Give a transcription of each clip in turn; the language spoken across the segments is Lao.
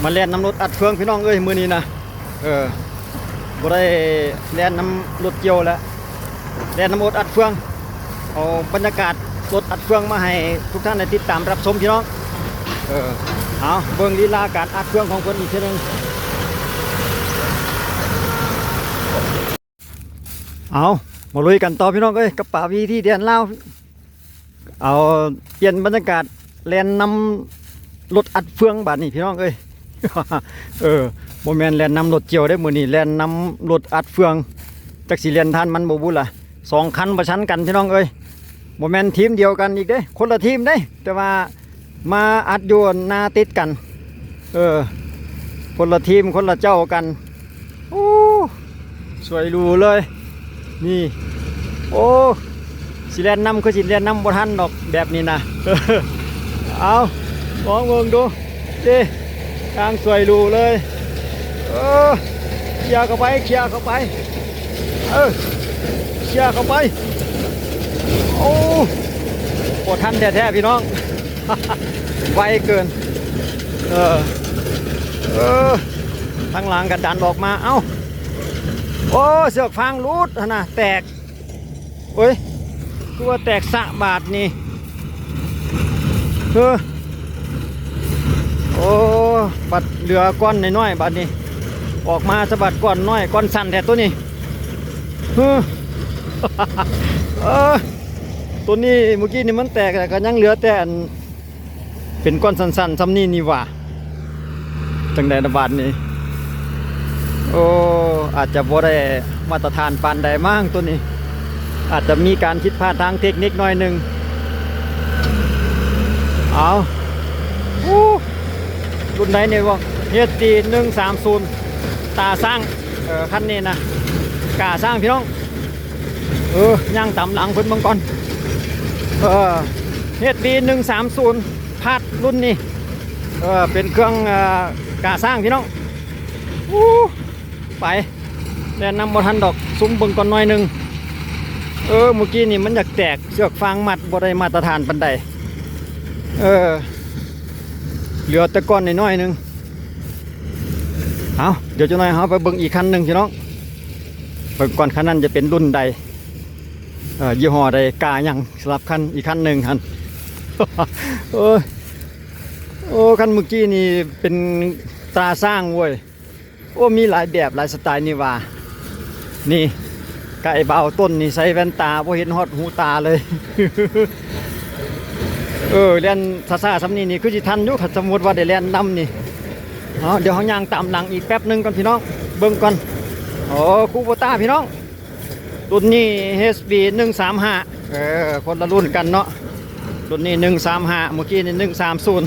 ມາແລ່ນນຳລົດອັດເຟືອງພີ່ນ້ອງເອີຍ ມື້ນີ້ນະ. ເອີ ບໍ່ໄດ້ແລ່ນນຳລົດກ່ຽວແລ້ວ ແລ່ນນຳລົດອັດເຟືອງ. ເອົາບັນຍາກາດລົດອັດເຟືອງມາໃຫ້ທຸກທ່ານໄດ້ຕິດຕາມຮັບຊົມພີ່ນ້ອງ. ເອີ ເອົາເບິ່ງລີລາການອັດເຟືອງຂອງເພິ່ນອີກເທື່ອໜຶ່ງ. ເອົາ ມາລຸຍກັນຕໍ່ພີ່ນ້ອງເອີຍ ກັບປາວິທີແດນລາວ. ເອົາ ປ່ຽນບັນຍາກາດ ແລ່ນນຳລົດອັດເຟືອງບາດນີ້ພີ່ນ້ອງເອີຍ. ເອີ ບໍ່ແມ່ນແລ່ນນຳລົດກ່ຽວເດ້ ມື້ນີ້ແລ່ນນຳລົດອັດເຟືອງ. ຈັກຊິແລ່ນທັນມັນບໍ່ບຸລະ ສອງຄັນປະຊັນກັນພີ່ນ້ອງເອີຍ. ບໍ່ແມ່ນທີມດຽວກັນອີກເດ້ ຄົນລະທີມເດ້ ແຕ່ວ່າມາອັດຢູ່ໜ້າຕິດກັນ. ເອີ ຄົນລະທີມ ຄົນລະເຈົ້າກັນ. ໂອ້ ສວຍຫຼູເລີຍນີ້. ໂອ້ ຊິແລ່ນນຳ ຄືຊິແລ່ນນຳບໍ່ທັນດອກແບບນີ້ນະ. ເອົາ ລອງເບິ່ງດູເດ້ ທາງສວຍຫຼູເລີຍ. ເອີ ເຄຍເຂົ້າໄປ ເຄຍເຂົ້າໄປ ເອີ ເຄຍເຂົ້າໄປ. ໂອ້ ບໍ່ທັນແທ້ໆພີ່ນ້ອງ ໄວເກີນ. ເອີ ເອີ ທາງຫຼັງກໍດັນອອກມາ. ເອົ້າ ໂອ້ ເຊືອກຟາງຫຼຸດຫັ້ນນະ ແຕກ. ໂອ້ຍ ຄືວ່າແຕກຊະບາດນີ້. ເອີ ໂອ້ ບັດເຫຼືອກ້ອນນ້ອຍໆ ບາດນີ້ ອອກມາສະບັດກ້ອນນ້ອຍ ກ້ອນສັ້ນແທ້ໂຕນີ້. ເອີ ເອີ ໂຕນີ້ມື້ກີ້ນີ້ມັນແຕກ ແລ້ວກໍຍັງເຫຼືອແຕ່ອັນ ເປັນກ້ອນສັ້ນໆ ຊ່ຳນີ້ນີ້ຫວ່າ. ຈັ່ງໃດລະບາດນີ້? ໂອ້ ອາດຈະບໍ່ໄດ້ມາດຕະຖານປານໃດມັ້ງໂຕນີ້ ອາດຈະມີການຜິດພາດທາງເຕັກນິກໜ້ອຍໜຶ່ງ. ເອົາ ໂອ້ ລຸ້ນໃດນີ້ວະ ເອັດ ເອັດ ໜຶ່ງສາມສູນ ຕາຊ້າງ. ເອີ ຄັນນີ້ນະ ກາຊ້າງພີ່ນ້ອງ. ເອີ ຍ່າງຕາມຫຼັງເພິ່ນເບິ່ງກ່ອນ. ເອີ ເອັດ ເອັດ ໜຶ່ງສາມສູນ ພາດລຸ້ນນີ້ ເອີ ເປັນເຄື່ອງ ເອີ ກາຊ້າງພີ່ນ້ອງ. ອູ້ ໄປ ແລ່ນນຳບໍ່ທັນດອກ ຊຸມເບິ່ງກ່ອນໜ້ອຍໜຶ່ງ. ເອີ ມື້ກີ້ນີ້ມັນຢາກແຕກ ເຊືອກຟາງມັດບໍ່ໄດ້ມາດຕະຖານປານໃດ. ເອີ ເຫຼືອແຕ່ກ້ອນໜ້ອຍໆໜຶ່ງ. ເອົາ ດຽວຈັກໜ້ອຍເຮົາໄປເບິ່ງອີກຄັນໜຶ່ງພີ່ນ້ອງ. ເບິ່ງກ່ອນຄັນນັ້ນຈະເປັນລຸ້ນໃດ ເອີ ຍີ່ຫໍ້ໃດ ກາຫຍັງສຳລັບຄັນ ອີກຄັນໜຶ່ງຫັ້ນ. ໂອ້ຍ ໂອ້ ຄັນມື້ກີ້ນີ້ເປັນຕາຊ້າງເວີ້ຍ. ໂອ້ ມີຫຼາຍແບບຫຼາຍສະໄຕນີ້ຫວ່າ. ນີ້ ກະໄອ້ບ່າວຕົ້ນນີ້ໃສ່ແວ່ນຕາບໍ່ເຫັນຮອດຫູຕາເລີຍ. ເອີ ແລ່ນຊ້າໆຊ່ຳນີ້ນີ້ຄືຊິທັນຢູ່ ຄັນສົມມຸດວ່າໄດ້ແລ່ນນຳນີ້. ເອົາ ດຽວເຮົາຍ່າງຕາມຫຼັງອີກແປັບໜຶ່ງກ່ອນພີ່ນ້ອງ ເບິ່ງກ່ອນ. ໂອ້ ຄູໂບຕ້າພີ່ນ້ອງ. ລຸ້ນນີ້ ເອັດ ເອັດ ໜຶ່ງສາມຫ້າ ເອີ ຄົນລະລຸ້ນກັນເນາະ. ລຸ້ນນີ້ ໜຶ່ງສາມຫ້າ ມື້ກີ້ນີ້ ໜຶ່ງສາມສູນ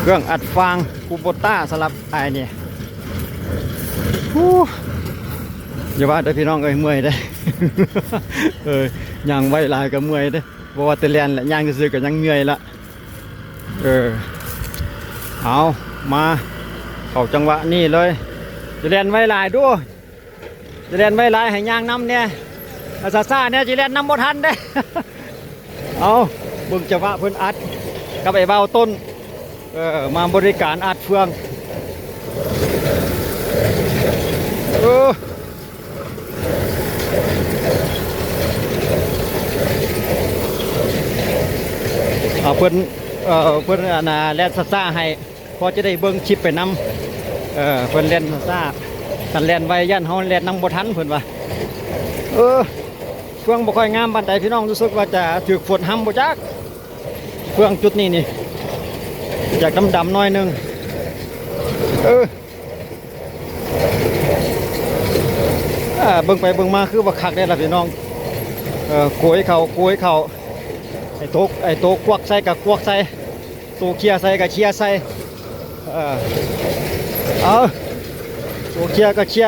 ເຄື່ອງອັດຟາງ ຄູໂບຕ້າ ສຳລັບອ້າຍນີ້. ອູ້ ຢ່າວ່າແຕ່ພີ່ນ້ອງເອີຍ ເມື່ອຍເດ້. ເອີ ຍ່າງໄວຫຼາຍກໍເມື່ອຍເດ້ ບໍ່ວ່າແຕ່ແລ່ນແຫຼະ ຍ່າງຊື່ໆກໍຍັງເມື່ອຍລະ. ເອີ ເອົາ ມາເຂົ້າຈັງຫວະນີ້ເລີຍ. ຈະແລ່ນໄວຫຼາຍດູ ຈະແລ່ນໄວຫຼາຍໃຫ້ຍ່າງນຳແດ່ ອາ ຊ້າໆແດ່ ຈະແລ່ນນຳບໍ່ທັນເດ້. ເອົາ ເບິ່ງຈັງຫວະເພິ່ນອັດກັບໄອ້ບ່າວຕົ້ນ ເອີ ມາບໍລິການອັດເຟືອງ. ເອີ ເອົາ ເພິ່ນ ເອີ ເພິ່ນ ອັນນ່າ ແລ່ນຊ້າໆໃຫ້ ພໍຈະໄດ້ເບິ່ງຄລິບໄປນຳ. ເອີ ເພິ່ນແລ່ນຊ້າໆ ຄັນແລ່ນໄວຢ້ານເຮົາແລ່ນນຳບໍ່ທັນ ເພິ່ນວ່າ. ເອີ ເຟືອງບໍ່ຄ່ອຍງາມປານໃດພີ່ນ້ອງ ຮູ້ສຶກວ່າຈະຖືກຝົນຮຳບໍ່ຈັກ. ເຟືອງຈຸດນີ້ນີ້ຢາກດຳໆໜ້ອຍໜຶ່ງ. ເອີ ອ່າ ເບິ່ງໄປເບິ່ງມາຄືວ່າຄັກແດ່ລະພີ່ນ້ອງ. ເອີ ໂກຍເຂົ້າ ໂກຍເຂົ້າ ໄອ້ໂຕ ໄອ້ໂຕກວັກໃສ່ກໍກວັກໃສ່ ໂຕເຄຍໃສ່ກໍເຄຍໃສ່. ເອີ ເອົາ ໂຕເຄຍກໍເຄຍ.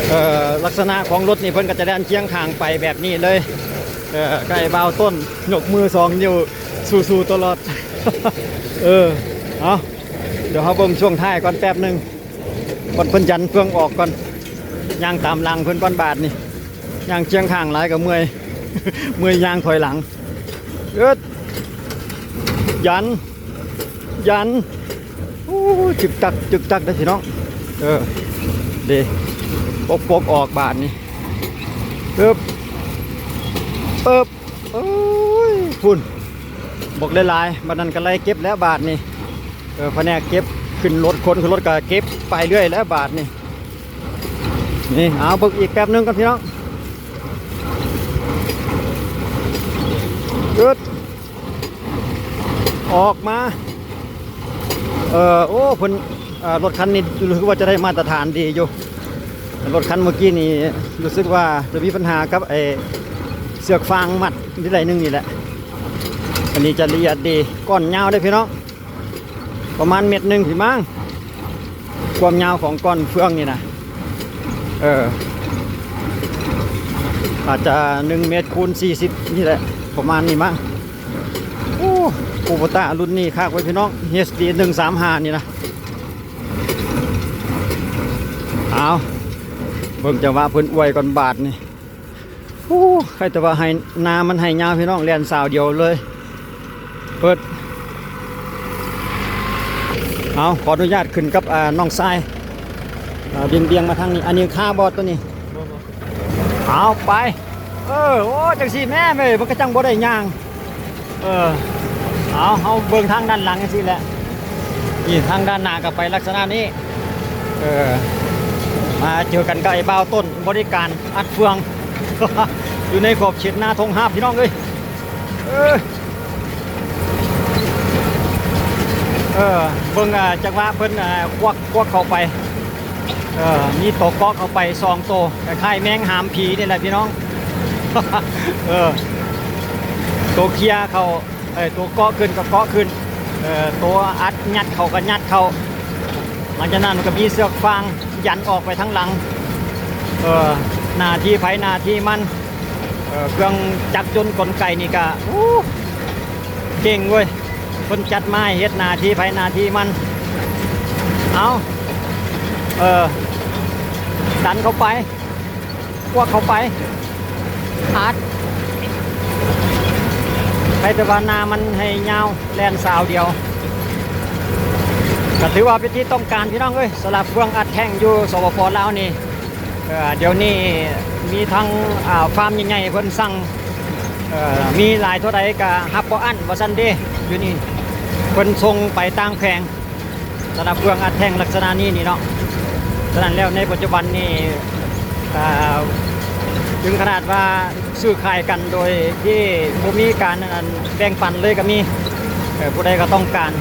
ເອີ ລັກສະນະຂອງລົດນີ້ເພິ່ນກໍຈະແລ່ນຄຽງຂ້າງໄປແບບນີ້ເລີຍ. ເອີ ໃກ້ບ່າວຕົ້ນຍົກມືສອງນິ້ວສູ້ໆຕະຫຼອດ. ເອີ ເອົາ ດຽວເຮົາເບິ່ງຊ່ວງທ້າຍກ່ອນແປັບໜຶ່ງ ກ່ອນເພິ່ນຢັນເຟືອງອອກກ່ອນ. ຍ່າງຕາມຫຼັງເພິ່ນກ່ອນບາດນີ້ ຍ່າງຄຽງຂ້າງຫຼາຍກໍເມື່ອຍ ເມື່ອຍຍ່າງຖອຍຫຼັງ. ເອີ ດ ຍັນ ຍັນ ໂອ້ຍ ຈຶກຈັກ ຈຶກຈັກເດ້ພີ່ນ້ອງ. ເອີ ເດ້ ປົກໆອອກບາດນີ້ ເອີບ ເອີບ ໂອ້ຍ ພຸ້ນ ບອກຫຼາຍໆ ບາດນັ້ນກໍໄລ່ເກັບແລ້ວບາດນີ້. ເອີ ພະແນກເກັບ ຂຶ້ນລົດ ຄົນຂຶ້ນລົດກໍເກັບໄປເລື້ອຍແລ້ວບາດນີ້. ນີ້ ເອົາເບິ່ງອີກແປັບໜຶ່ງກ່ອນພີ່ນ້ອງ. ອຶດ ອອກມາ ເອີ ໂອ້ ເພິ່ນ ເອີ ລົດຄັນນີ້ຮູ້ສຶກວ່າຈະໄດ້ມາດຕະຖານດີຢູ່. ລົດຄັນເມື່ອກີ້ນີ້ຮູ້ສຶກວ່າຈະມີບັນຫາກັບໄອ້ເຊືອກຟາງມັດນິດໜຶ່ງນີ້ແຫຼະ. ອັນນີ້ຈະລະອຽດດີ ກ້ອນຍາວເດ້ພີ່ນ້ອງ. ປະມານເມັດໜຶ່ງພີ້ມັ້ງ ຄວາມຍາວຂອງກ້ອນເຟືອງນີ້ນະ. ເອີ ອາດຈະໜຶ່ງເມັດຄູນສີ່ສິບນີ້ແຫຼະ ປະມານນີ້ມັ້ງ. ໂອ້ ຄູໂບຕ້າລຸ້ນນີ້ຄັກເວີຍພີ່ນ້ອງ ເອັດດີໜຶ່ງສາມຫ້ານີ້ນະ. ເອົາ ເບິ່ງຈັງຫວະເພິ່ນອວຍກ່ອນບາດນີ້. ໂອ້ ໃຄແຕ່ວ່າໄຮ່ນາມັນໄຮ່ຍາວພີ່ນ້ອງ ແລ່ນຊາວດຽວເລີຍ. ເປີດ ເອົາ ຂໍອະນຸຍາດຂຶ້ນກັບ ອ່າ ນ້ອງຊາຍ ອ່າ ບຽງໆມາທາງນີ້. ອັນນີ້ຄາບໍ່ໂຕນີ້? ເອົາໄປ ເອີ ໂອ້ ຈັ່ງຊີ້ແມ່ເອີຍ ມັນກໍຈັ່ງບໍ່ໄດ້ຍ່າງ. ເອີ ເອົາ ເຮົາເບິ່ງທາງດ້ານຫຼັງຈັ່ງຊີ້ແຫຼະ ນີ້ທາງດ້ານໜ້າກໍໄປລັກສະນະນີ້. ເອີ ມາເຈີກັນກັບໄອ້ບ່າວຕົ້ນ ບໍລິການອັດເຟືອງ ຢູ່ໃນຂອບເຂດນາທົ່ງຮາບ ພີ່ນ້ອງເອີຍ. ເອີ ເອີ ເບິ່ງ ອ່າ ຈັງຫວະເພິ່ນ ອ່າ ຄວັກ ຄວັກເຂົ້າໄປ. ເອີ ມີໂຕເກາະເຂົ້າໄປສອງໂຕ ຄ້າຍໆແມງຫາມຜີນີ້ແຫຼະພີ່ນ້ອງ. ເອີ ໂຕເຄຍເຂົ້າ ເອີ ໂຕເກາະຂຶ້ນກໍເກາະຂຶ້ນ ເອີ ໂຕອັດຍັດເຂົ້າກໍຍັດເຂົ້າ. ຫຼັງຈາກນັ້ນມັນກໍມີເຊືອກຟາງຢັນອອກໄປທາງຫຼັງ. ເອີ ໜ້າທີ່ໃຜໜ້າທີ່ມັນ. ເອີ ເຄື່ອງຈັກຍົນກົນໄກນີ້ກະ ໂອ້ ເກັ່ງເວີຍ ເພິ່ນຈັດມາໃຫ້ເຮັດໜ້າທີ່ໃຜໜ້າທີ່ມັນ. ເອົາ ເອີ ດັນເຂົ້າໄປ ກວກເຂົ້າໄປ ອັດ ໃຫ້ແຕ່ວ່າໜ້າມັນໃຫ້ຍາວ ແລ່ນຊາວດຽວ ກໍຖືວ່າເປັນທີ່ຕ້ອງການ ພີ່ນ້ອງເອີຍ ສຳລັບເຟືອງອັດແທ່ງຢູ່ ສປປ ລາວນີ້. ເອີ ດຽວນີ້ມີທັງ ອ່າ ຟາມໃຫຍ່ໆເພິ່ນສັ່ງ ເອີ ມີຫຼາຍເທົ່າໃດກໍຮັບບໍ່ອັ້ນວ່າຊັ້ນເດ້. ຢູ່ນີ້ເພິ່ນສົ່ງໄປຕ່າງແຂວງ ສຳລັບເຟືອງອັດແທ່ງລັກສະນະນີ້ນີ້ເນາະ. ສະນັ້ນແລ້ວໃນປັດຈຸບັນນີ້ ອ່າ ເຖິງຂະໜາດວ່າຊື້ຂາຍກັນໂດຍທີ່ບໍ່ມີການ ອັນ ແບ່ງປັນເລີຍກໍມີ. ເອີ ຜູ້ໃດກໍຕ້ອງການ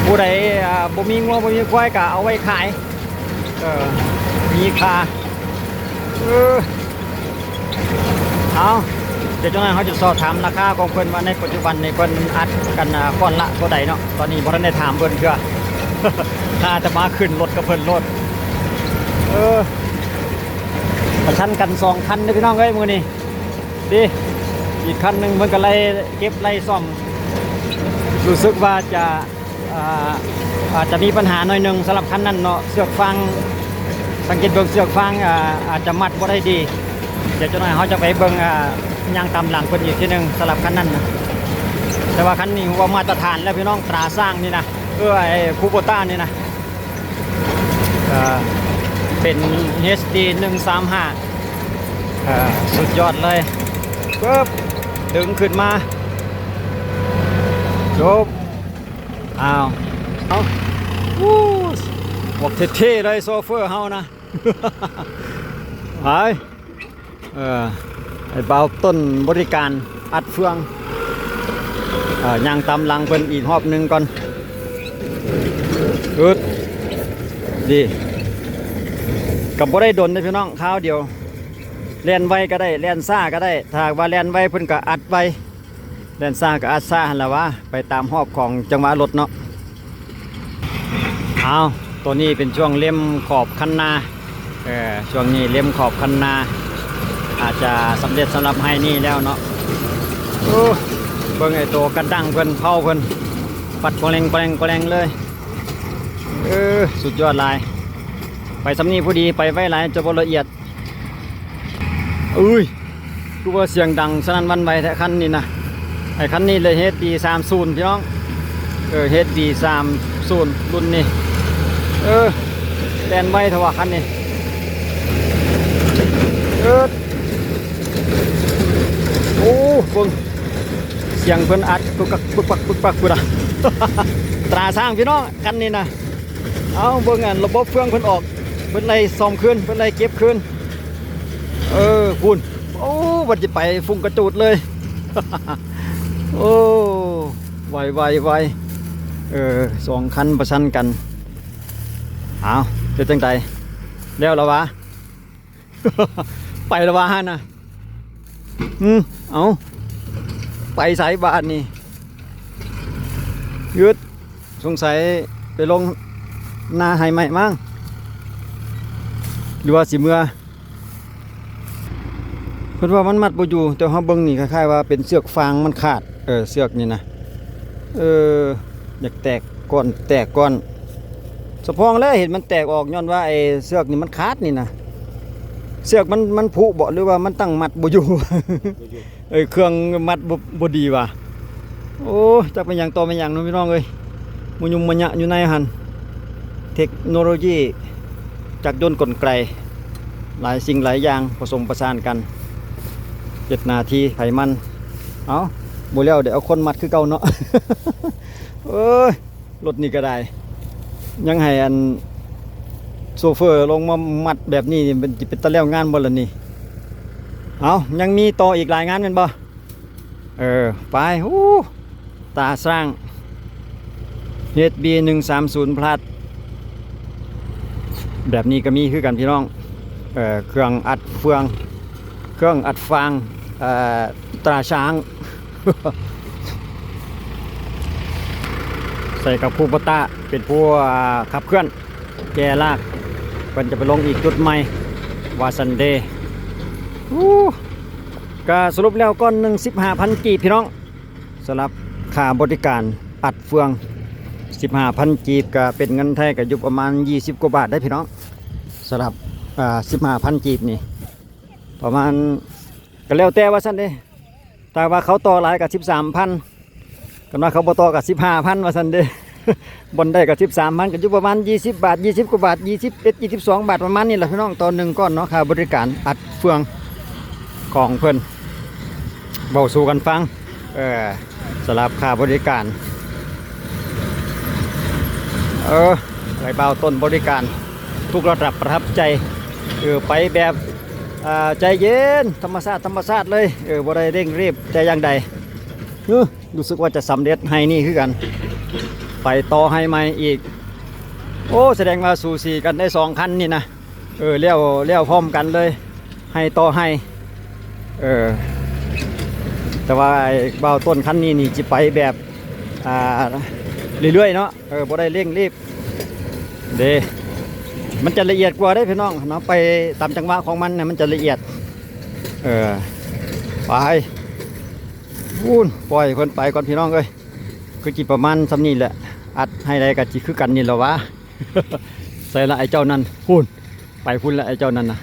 ຜູ້ໃດ ອ່າ ບໍ່ມີງົວບໍ່ມີຄວາຍກໍເອົາໄວ້ຂາຍ. ເອີ ມີຄ່າ ເອີ ເອົາ ດຽວຈັ່ງໃດເຮົາຈະສອບຖາມລາຄາຂອງເພິ່ນວ່າໃນປັດຈຸບັນນີ້ເພິ່ນອັດກັນ ອ່າ ກ້ອນລະເທົ່າໃດເນາະ. ຕອນນີ້ບໍ່ທັນໄດ້ຖາມເພິ່ນເທື່ອ ຖ້າແຕ່ມາຂຶ້ນລົດກັບເພິ່ນໂລດ. ເອີ ປະຊັນກັນສອງຄັນເດ້ພີ່ນ້ອງເອີຍ ມື້ນີ້ ເດ້ ອີກຄັນໜຶ່ງເພິ່ນກໍໄລ່ເກັບໄລ່ສ້ອມ ຮູ້ສຶກວ່າຈະ ອ່າ ອາດຈະມີບັນຫາໜ້ອຍໜຶ່ງສຳລັບຄັນນັ້ນເນາະ ເຊືອກຟາງ ສັງເກດເບິ່ງເຊືອກຟາງ ອາ ອາດຈະມັດບໍ່ໄດ້ດີ. ດຽວຈັກໜ້ອຍເຮົາຈະໄປເບິ່ງ ອາ ຍ່າງຕາມຫຼັງເພິ່ນອີກທີໜຶ່ງສຳລັບຄັນນັ້ນນະ. ແຕ່ວ່າຄັນນີ້ວ່າມາດຕະຖານແລ້ວພີ່ນ້ອງ ຕາຊ້າງນີ້ນະ ເອີ ໄອ້ຄູໂບຕ້ານີ້ນະ. ເອີ ເປັນ ເອັດດີໜຶ່ງສາມຫ້າ ເອີ ສຸດຍອດເລີຍ. ປຶບ ດຶງຂຶ້ນມາ ຈົບ. ອ້າວ ເອົາ ໂອ້ ບອກເທ່ໆເລີຍໂຊເຟີເຮົານະ ໄປ. ເອີ ໃຫ້ບ່າວຕົ້ນບໍລິການອັດເຟືອງ ເອີ ຍ່າງຕາມຫຼັງເພິ່ນອີກຮອບໜຶ່ງກ່ອນ. ອຶດ ດີ ກໍບໍ່ໄດ້ດົນເດ້ພີ່ນ້ອງ ຄາວດຽວ. ແລ່ນໄວກໍໄດ້ ແລ່ນຊ້າກໍໄດ້ ຖ້າຫາກວ່າແລ່ນໄວເພິ່ນກໍອັດໄວ ແລ່ນຊ້າກໍອັດຊ້າຫັ້ນລະວ່າ ໄປຕາມຮອບຂອງຈັງຫວະລົດເນາະ. ເອົາ ໂຕນີ້ເປັນຊ່ວງເລັມຂອບຄັນນາ ເອີ ຊ່ວງນີ້ເລັມຂອບຄັນນາ ອາດຈະສຳເລັດສຳລັບໄຮ່ນີ້ແລ້ວເນາະ. ໂອ້ ເບິ່ງໄອ້ໂຕກະດັງເພິ່ນ ເພົາເພິ່ນ ປັດປະແລງ ປະແລງ ປະແລງເລີຍ. ເອີ ສຸດຍອດຫຼາຍ ໄປສ່ຳນີ້ພໍດີ ໄປໄວຫຼາຍ ຈະບໍ່ລະອຽດ. ອຸ້ຍ ຄືວ່າສຽງດັງສະໜັ່ນຫວັ່ນໄຫວແທ້ຄັນນີ້ນະ. ໄອ້ຄັນນີ້ເລີຍ ເອັດບີ ສາມສິບ ພີ່ນ້ອງ. ເອີ ເອັດບີ ສາມສິບ ລຸ້ນນີ້. ເອີ ແລ່ນໄວແທ້ວ່າຄັນນີ້. ເອີ ໂອ້ ເບິ່ງ ສຽງເພິ່ນອັດປຶກປັກ ປຶກປັກ ປຶກປັກ ພຸ້ນນະ. ຕາຊ້າງ ພີ່ນ້ອງ ຄັນນີ້ນະ. ເອົາ ເບິ່ງອັນລະບົບເຟືອງເພິ່ນອອກ ເພິ່ນໄລ່ສ້ອມຄືນ ເພິ່ນໄລ່ເກັບຄືນ. ເອີ ພຸ້ນ ໂອ້ ວ່າຊິໄປຟຸ້ງກະຈູດເລີຍ. ໂອ້ ໄວ ໄວ ໄວ. ເອີ ສອງຄັນປະຊັນກັນ. ເອົາ ເຮັດຈັ່ງໃດ ແລ້ວລະຫວາ? ໄປລະຫວາຫັ້ນນະ? ຫື ເອົາ ໄປໃສບາດນີ້? ຍືດ ສົງໄສໄປລົງນາໄຮ່ໃໝ່ມັ້ງ ຫຼືວ່າຊິເມືອ? ເພິ່ນວ່າມັນມັດບໍ່ຢູ່ ແຕ່ເຮົາເບິ່ງນີ້ຄ້າຍໆວ່າເປັນເຊືອກຟາງມັນຂາດ. ເອີ ເຊືອກນີ້ນະ ເອີ ຢາກແຕກກ່ອນ ແຕກກ່ອນ. ສະພອງແລ້ວເຫັນມັນແຕກອອກ ຍ້ອນວ່າໄອ້ເຊືອກນີ້ມັນຂາດນີ້ນະ. ເຊືອກມັນ ມັນຜຸບໍ ຫຼືວ່າມັນຕັ້ງມັດບໍ່ຢູ່? ບໍ່ຢູ່. ເອີ ເຄື່ອງມັດບໍ່ ບໍ່ດີວ່າ. ໂອ້ ຈັກແມ່ນຫຍັງຕໍ່ແມ່ນຫຍັງເນາະ ພີ່ນ້ອງເອີຍ. ມະຍຸມມະຍະຢູ່ໃນຫັ້ນ ເທັກໂນໂລຢີ ຈັກຍົນກົນໄກ ຫຼາຍສິ່ງຫຼາຍຢ່າງປະສົມປະສານກັນ ເຮັດໜ້າທີ່ໃຜມັນ. ເອົາ ບໍ່ແລ້ວໄດ້ເອົາຄົນມັດຄືເກົ່າເນາະ. ເອີຍ ລົດນີ້ກໍໄດ້ ຍັງໃຫ້ອັນໂຊເຟີລົງມາມັດແບບນີ້ ມັນຊິເປັນຕາແລ້ວງານບໍ່ລະນີ້? ເອົາ ຍັງມີຕໍ່ອີກຫຼາຍງານແມ່ນບໍ່? ເອີ ໄປ. ໂອ້ ຕາຊ້າງ ເອັດບີ ໜຶ່ງສາມສູນ ພລັດ ແບບນີ້ກໍມີຄືກັນ ພີ່ນ້ອງ. ເອີ ເຄື່ອງອັດເຟືອງ ເຄື່ອງອັດຟາງ ເອີ ຕາຊ້າງ ໃສ່ກັບຄູໂບຕາ ເປັນຜູ້ຂັບເຄື່ອນ ແກ່ລາກ ເພິ່ນຈະໄປລົງອີກຈຸດໃໝ່ ວ່າຊັ້ນເດ. ໂອ້ ກະສະຫຼຸບແລ້ວ ກ້ອນໜຶ່ງ ສິບຫ້າພັນກີບ ພີ່ນ້ອງ. ສຳລັບຄ່າບໍລິການອັດເຟືອງ ສິບຫ້າພັນກີບ ກະເປັນເງິນໄທກະຢູ່ປະມານ ຊາວ ກວ່າບາດເດ້ ພີ່ນ້ອງ. ສຳລັບ ອ່າ ສິບຫ້າພັນກີບນີ້ ປະມານ ກະແລ້ວແຕ່ວ່າຊັ້ນເດ້. ຖ້າວ່າເຂົາຕໍ່ຫຼາຍກະສິບສາມພັນ ຄັນວ່າເຂົາບໍ່ຕໍ່ກໍສິບຫ້າພັນວ່າຊັ້ນເດ້. ບ່ອນໃດກໍສິບສາມພັນ ກໍຢູ່ປະມານຊາວບາດ ຊາວກວ່າບາດ ຊາວເອັດ ຊາວສອງບາດ ປະມານນີ້ແຫຼະ ພີ່ນ້ອງ ຕໍ່ໜຶ່ງກ້ອນເນາະ. ຄ່າບໍລິການອັດເຟືອງຂອງເພິ່ນ ເວົ້າສູ່ກັນຟັງ ເອີ ສຳລັບຄ່າບໍລິການ. ເອີ ໄອ້ບ່າວຕົ້ນບໍລິການທຸກລະດັບປະທັບໃຈ ເອີ ໄປແບບ ອ່າ ໃຈເຢັນ ທຳມະຊາດ ທຳມະຊາດເລີຍ ເອີ ບໍ່ໄດ້ເລັ່ງຣີບແຕ່ຢ່າງໃດ. ເອີ ຮູ້ສຶກວ່າຈະສຳເລັດໄຮ່ນີ້ຄືກັນ ໄປຕໍ່ໄຮ່ໃໝ່ອີກ. ໂອ້ ສະແດງວ່າສູສີກັນໄດ້ສອງຄັນນີ້ນະ. ເອີ ແລ້ວ ແລ້ວພ້ອມກັນເລີຍ ໄຮ່ຕໍ່ໄຮ່. ເອີ ແຕ່ວ່າໄອ້ບ່າວຕົ້ນຄັນນີ້ນີ້ຊິໄປແບບ ອ່າ ເລື້ອຍໆເນາະ ເອີ ບໍ່ໄດ້ເລັ່ງຣີບເດ້. ມັນຈະລະອຽດກວ່າເດ້ ພີ່ນ້ອງເນາະ ໄປຕາມຈັງຫວະຂອງມັນນະ ມັນຈະລະອຽດ. ເອີ ໄປ ພຸ້ນ ປ່ອຍເພິ່ນໄປກ່ອນ ພີ່ນ້ອງເອີຍ. ຄືຊິປະມານສ່ຳນີ້ແຫຼະ ອັດໃຫ້ໄດ້ກໍຊິຄືກັນນີ້ແຫຼະຫວາ. ໃສລະໄອ້ເຈົ້ານັ້ນ? ພຸ້ນ ໄປພຸ້ນລະໄອ້ເຈົ້ານັ້ນນະ.